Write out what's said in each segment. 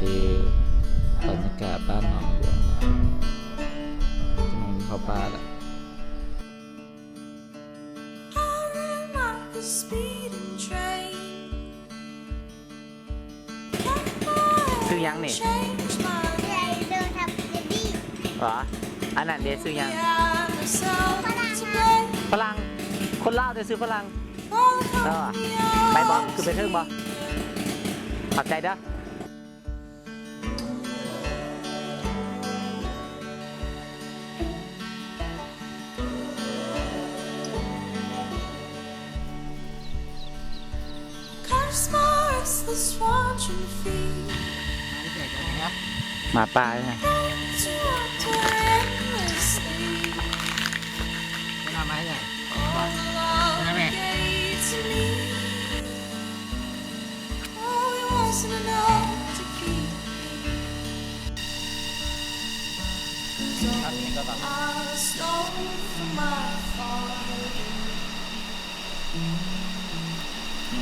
ຄືບັນຍາກາດບ້ານໜອງຫຼວງ ກຳລັງຊິເຂົ້າປ່າລະ. ຊື່ຫຍັງນີ້? ຫວາ? ອັນນັ້ນເດຊື່ຫຍັງ? ຝຣັ່ງ. ຝຣັ່ງ? ຄົນລາວແຕ່ຊື່ຝຣັ່ງ? ເອີ ໄປບໍ່? ຂຶ້ນໄປເທິງບໍ່? ຂອບໃຈເດີ. Cars more restless wandering feet. ໝາປ່າເລີຍນະ. ເອົາມາໃຫ້ຫຍັງ? ເອົາມາແມ່. Oh, it wasn't enough to keep me. ເອົາ ເອົາ ເອົາ ເອົາ I stole from my father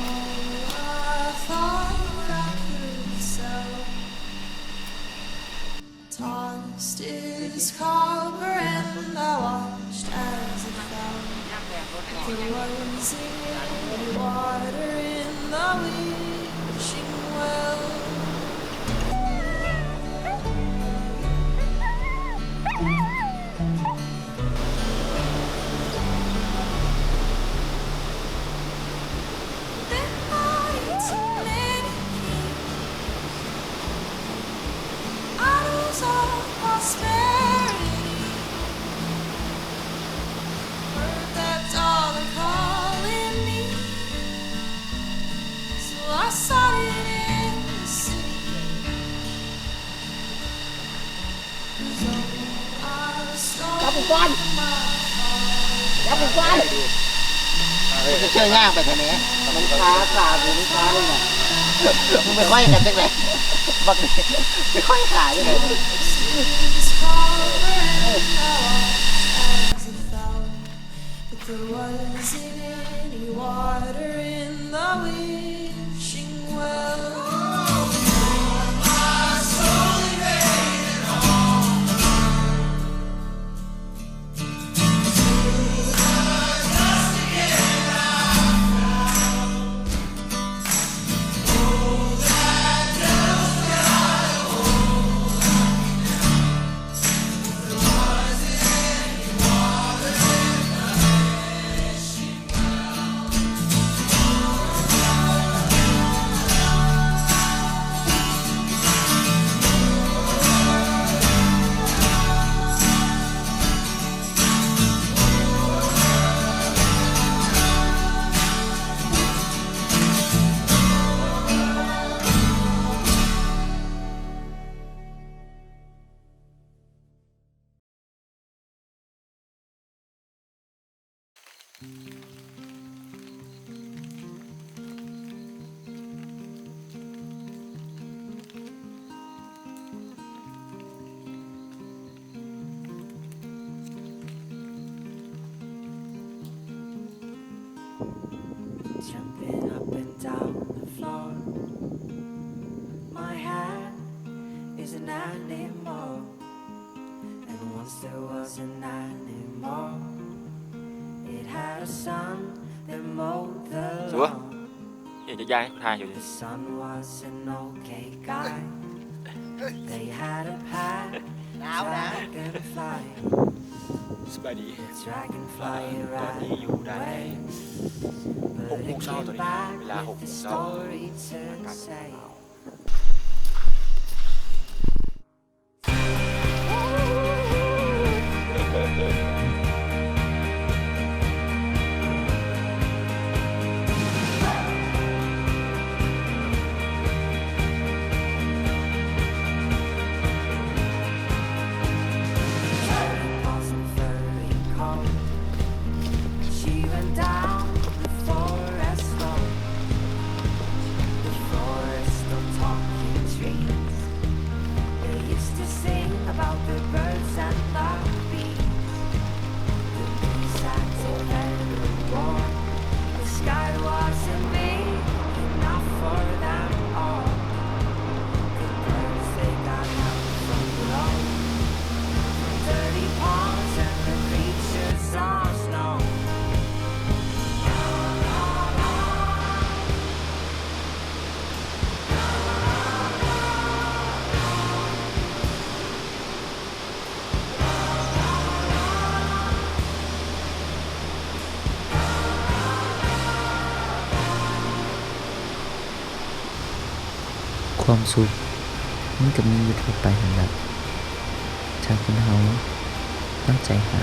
all I thought I could sell. Tossed his copper and I watched as it fell. There was any water in the wishing well. ຈັບກູກ່ອນ ຈັບກູກ່ອນ ມຶງຈະເຊື່ອຍ່າງໄປທາງນີ້ ມັນຄາຂາກູ ມັນຄາເລີຍນະ ມຶງໄປໄຂວ້ກັນຈັ່ງໃດ ບັກນີ້ໄປໄຂວ້ຂາຈັ່ງໃດ. But there wasn't any water in the wishing well. ສວຍ ເຮັດຢາກໃຫ້ຖ່າຍຢູ່ນີ້ ໜາວນະ. ສະບາຍດີ ຕອນນີ້ຢູ່ດ່ານໃຫຍ່ ຫົກໂມງເຊົ້າ ຕອນນີ້ເວລາຫົກໂມງເຊົ້າ ອາກາດໜາວ. ຄວາມສຸກມັນກໍມີຢູ່ທົ່ວໄປຫັ້ນລະ ຖ້າຄົນເຮົາຕັ້ງໃຈຫາ.